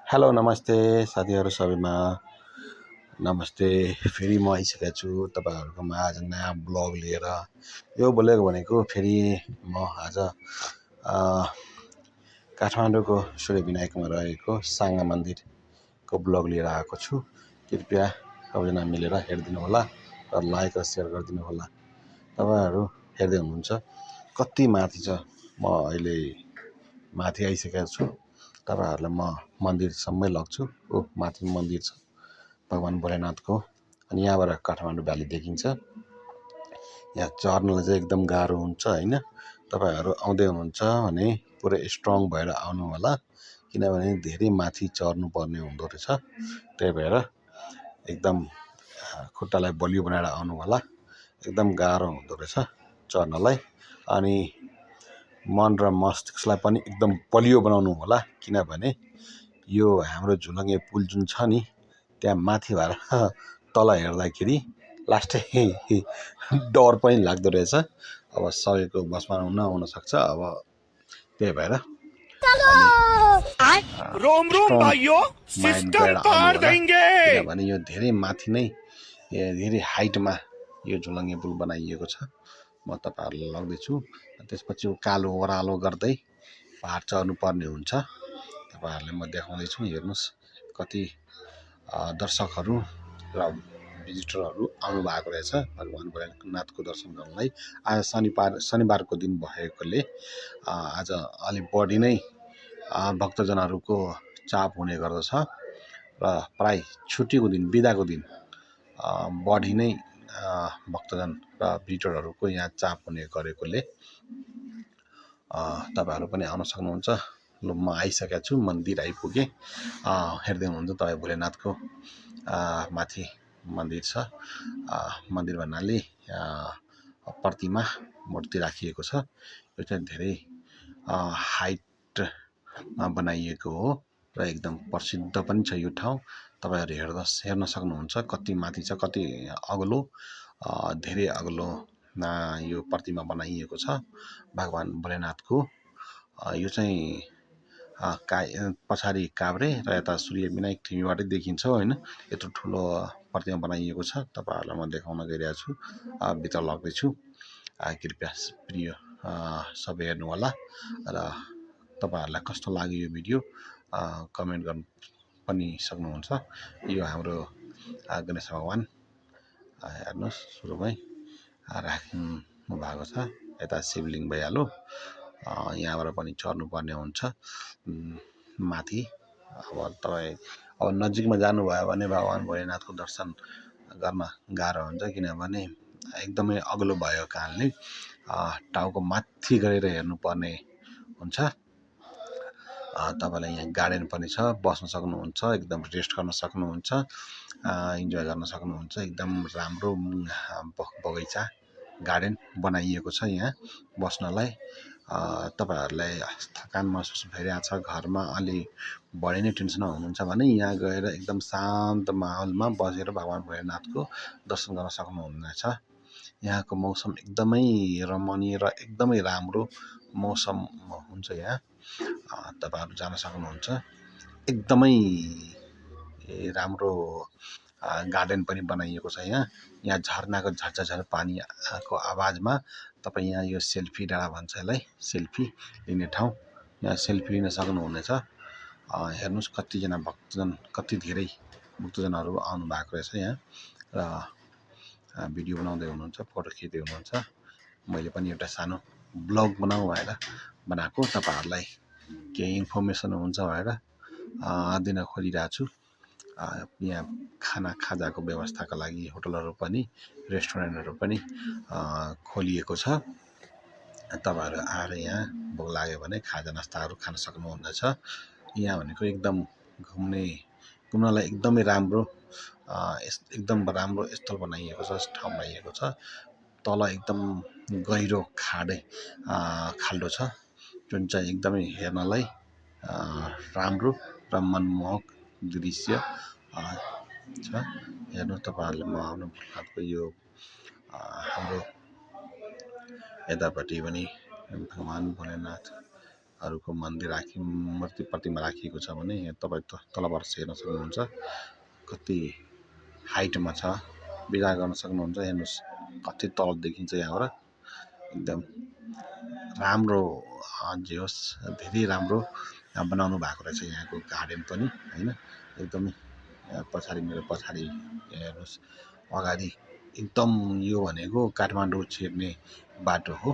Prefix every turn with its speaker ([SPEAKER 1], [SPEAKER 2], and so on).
[SPEAKER 1] Hello नमस्ते साथीहरू सबैमा नमस्ते। फेरि म आइसकेको छु तपाईँहरूको माझ नयाँ ब्लग लिएर। यो बोलेको भनेको फेरि म आज काठमाडौँको सूर्य विनायकमा रहेको साङ्गा मन्दिरको ब्लग लिएर आएको छु। कृपया सबैजना मिलेर हेरिदिनु होला र लाइक र सेयर गरिदिनु होला। तपाईँहरू हेर्दै हुनुहुन्छ कति माथि छ। म अहिले माथि आइसकेको छु। तपाईँहरूलाई म मन्दिरसम्मै लग्छु। माथि मन्दिर छ भगवान् भोलेनाथको। अनि यहाँबाट काठमाडौँ भ्याली देखिन्छ। यहाँ चढ्नलाई चाहिँ एकदम गाह्रो हुन्छ होइन। तपाईँहरू आउँदै हुनुहुन्छ भने पुरै स्ट्रङ भएर आउनु होला, किनभने धेरै माथि चढ्नु पर्ने हुँदो रहेछ। त्यही भएर एकदम खुट्टालाई बलियो बनाएर आउनु होला। एकदम गाह्रो हुँदो रहेछ चढ्नलाई। अनि मन र मस्तिष्कलाई पनि एकदम बलियो बनाउनु होला, किनभने यो हाम्रो झुलङ्गे पुल जुन छ नि, त्यहाँ माथि भएर तल हेर्दाखेरि लास्टै डर पनि लाग्दो रहेछ। अब सबैको बसमा नहुन सक्छ। अब त्यही भएर किनभने यो धेरै माथि नै धेरै हाइटमा यो झुलङ्गे पुल बनाइएको छ। म तपाईँहरूलाई लग्दैछु। त्यसपछि कालो ओह्रालो गर्दै पहाड चढ्नु पर्ने हुन्छ। तपाईँहरूलाई म देखाउँदैछु। हेर्नुहोस् कति दर्शकहरू र भिजिटरहरू आउनु भएको रहेछ भगवान् भोलेनाथको दर्शन गर्नलाई। आज शनिबारको दिन भएकोले आज अलिक बढी नै भक्तजनहरूको चाप हुने गर्दछ र प्राय छुट्टीको दिन, बिदाको दिन बढी नै भक्तजन र भिजिटरहरूको यहाँ चाप हुने गरेकोले तपाईँहरू पनि आउन सक्नुहुन्छ। ल म आइसकेको छु, मन्दिर आइपुगेँ। हेर्दै हुनुहुन्छ तपाईँ भोलेनाथको माथि मन्दिर छ। मन्दिर भन्नाले प्रतिमा मूर्ति राखिएको छ। यो चाहिँ धेरै हाइटमा बनाइएको हो र एकदम प्रसिद्ध पनि छ यो ठाउँ। तपाईँहरू हेर्न सक्नुहुन्छ कति माथि छ, कति अग्लो, धेरै अग्लो यो प्रतिमा बनाइएको छ भगवान् भोलेनाथको। यो चाहिँ पछाडि काभ्रे र यता सूर्य विनायक ठिमीबाटै देखिन्छ होइन। यत्रो ठुलो प्रतिमा बनाइएको छ। तपाईँहरूलाई म देखाउन गइरहेको छु, भित्र लग्दैछु। कृपया प्रिय सबै हेर्नु होला र तपाईँहरूलाई कस्तो लाग्यो यो भिडियो कमेन्ट गर्नु पनि सक्नुहुन्छ। यो हाम्रो गणेश भगवान् हेर्नुहोस् सुरुमै राख्नु भएको छ। यता शिवलिङ्ग भइहाल्यो। यहाँबाट पनि चढ्नु पर्ने हुन्छ माथि। अब तपाईँ नजिकमा जानुभयो भने भगवान् भोलेनाथको दर्शन गर्न गाह्रो हुन्छ, किनभने एकदमै अग्लो भएको कारणले टाउको माथि गरेर हेर्नुपर्ने हुन्छ। तपाईँलाई यहाँ गार्डन पनि छ, बस्न सक्नुहुन्छ, एकदम रेस्ट गर्न सक्नुहुन्छ, इन्जोय गर्न सक्नुहुन्छ। एकदम राम्रो बगैँचा गार्डन बनाइएको छ यहाँ बस्नलाई। तपाईँहरूलाई थकान महसुस भइरहेको छ, घरमा अलि बढी नै टेन्सनमा हुनुहुन्छ भने यहाँ गएर एकदम शान्त माहौलमा बसेर भगवान् भोलेनाथको दर्शन गर्न सक्नुहुनेछ। यहाँको मौसम एकदमै रमणीय र एकदमै राम्रो मौसम हुन्छ यहाँ। तपाईँहरू जान सक्नुहुन्छ। एकदमै राम्रो गार्डन पनि बनाइएको छ यहाँ झर्नाको झर्झर पानीको आवाजमा तपाईँ यहाँ यो सेल्फी डाँडा भन्छ यसलाई, सेल्फी लिने ठाउँ। यहाँ सेल्फी लिन सक्नुहुनेछ। हेर्नुहोस् कतिजना भक्तजन, कति धेरै भक्तजनहरू आउनु भएको रहेछ यहाँ र भिडियो बनाउँदै हुनुहुन्छ, फोटो खिच्दै हुनुहुन्छ। मैले पनि एउटा सानो ब्लग बनाउँ भनेर बनाएको, तपाईँहरूलाई केही इन्फर्मेसन हुन्छ भनेर दिन खोजिरहेको छु। यहाँ खाजाको व्यवस्थाको लागि होटलहरू पनि, रेस्टुरेन्टहरू पनि खोलिएको छ। तपाईँहरू आएर यहाँ भोक लाग्यो भने खाजा नास्ताहरू खान सक्नुहुनेछ। यहाँ भनेको एकदम घुम्नलाई एकदमै राम्रो स्थल बनाइएको छ, ठाउँ बनाइएको छ। तल एकदम गहिरो खाल्डो छ, जुन चाहिँ एकदमै हेर्नलाई राम्रो र मनमोहक दृश्य छ। हेर्नु तपाईँहरूले म आउनु भोलेनाथको यो हाम्रो यतापट्टि पनि भगवान् भोलेनाथ हरूको मन्दिर मूर्ति प्रतिमा राखिएको छ भने यहाँ तपाईँ तलबाट हेर्न सक्नुहुन्छ कति हाइटमा छ। विचार गर्न सक्नुहुन्छ, हेर्नुहोस् कति तल देखिन्छ यहाँबाट। एकदम राम्रो जे होस् धेरै राम्रो बनाउनु भएको रहेछ यहाँको गार्डन पनि हैन। एकदमै पछाडि मेरो पछाडि हेर्नुहोस्, अगाडि एकदम यो भनेको काठमाडौँ छिर्ने बाटो हो।